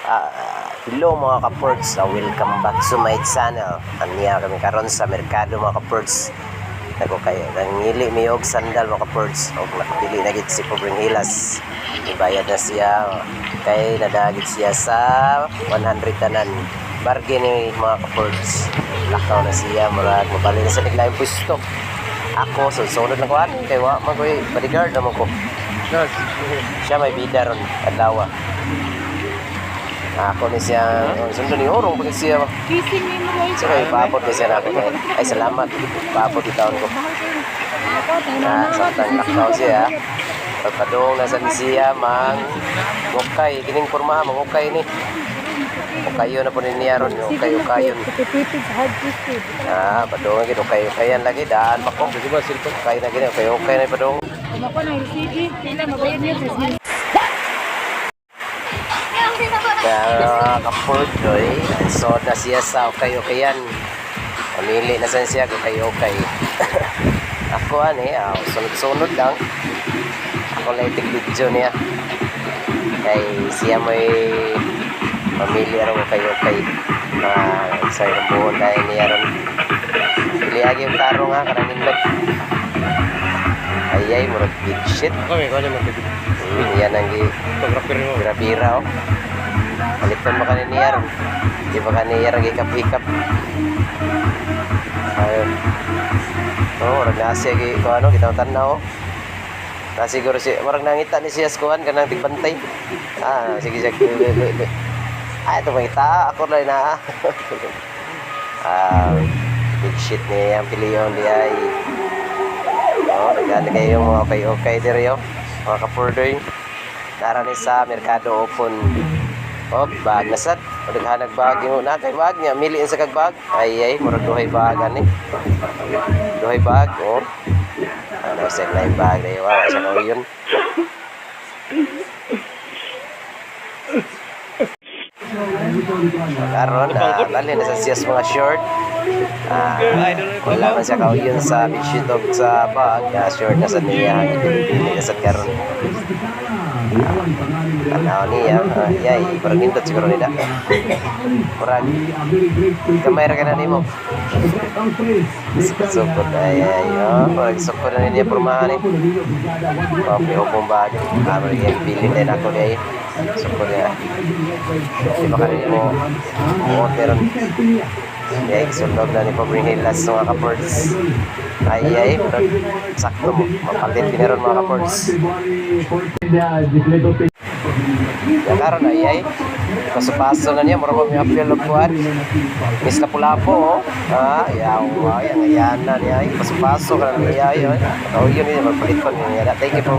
Hello mga kaports, welcome back to my channel. Aniya kami karon sa merkado, mga kaports. Nako kay nangili mi og sandal, mga kaports, og nakapili na gid si Pobreng Hilas. Ibayad na siya kay nadagit siya sa 100 tanan. Bargain ni, mga kaports. Lakaw na siya, murag mabali na sa naglayong pwesto. Ako, sunod lang ko ani kay wa man koy bodyguard naman ko. Siya may bida ron adlaw. Ako ni siya, sundo ni Orong pag siya. Kissing ni mo guys. Sige, paabot ni siya na ako. Ay, salamat. Paabot taon ko. Na, samtang lakaw siya. Pagpadong na sa siya, mang mukay. Kining porma, mangukay ni. Ukayo na po ni niya ron. Ukay, ukayon. Tipid sa hard twisted. Ah, padung gid ukay ukayan lagi daan pa ko. Ukay na gini, ukay ukay na padung. Kumako na LCD. Pila mabayad niyo sa Kaya kaport doy, so na siya sa ukay ukayan. Pamili na san siya ukay ukay. Ako ani, sunod-sunod lang. Ako lang itig video niya. Kay siya may pamili ron ukay ukay. Mga sa buhon dahil niya ron. Pili agi yung tarong ha, karang nindot. Ay ay, murag big shit. Kami, kami naman. Yan ang gi Photographer mo. Bira-bira oh. Paliton mo kanin niya ron. Di ba kaniya ron hikap-hikap. Ayun. Oh, murag nasi gi ko ano kita tanaw. Na siguro si murag nangita ni siya sa kuan kanang tigbantay. Ah, sige siya. Le, le, le. Ah, ito mangita ako lang na. Ah, big shit niya ang piliyon niya ay. Oh, nagana kayo mga okay okay diri oh. Mga kapurdoy. Nara ni sa Merkado Open. Oh, bag na sad. O daghanag bag mo na kay bag niya mili sa kag bag. Ay ay, murag duhay bag ani. Duhay bag oh. Ano sa lain bag dayo wa sa kauyon. Karon na bali na sa siya sa mga short. Ah, wala man siya kauyon sa bedsheet og sa bag, na short na sa niya ipili na sad karon. Tanaw niya, yay, parang nindot siguro nila. Murag, gamay ra ka na nimo. Sukod, ay, ay, oh, murag sukod na niya pormahan eh. Oh, may upong bag. Ah, murag yung pili din ako niya eh. Sukod niya. Di ba kanina mo, mo, meron. Yay, sulog na ni Pobreng Hilas mga kaports. Ay, ay, murag, sakto mo. Mapalit din mga kaports. Ya karon ay ay. Paso-paso na niya, murag may apel og kuan. Miss Lapu-Lapu oh. Ah, yaw, ay ang ayana niya ay paso-paso ka na niya ay. Oh, yun niya magpalit pa niya. Thank you for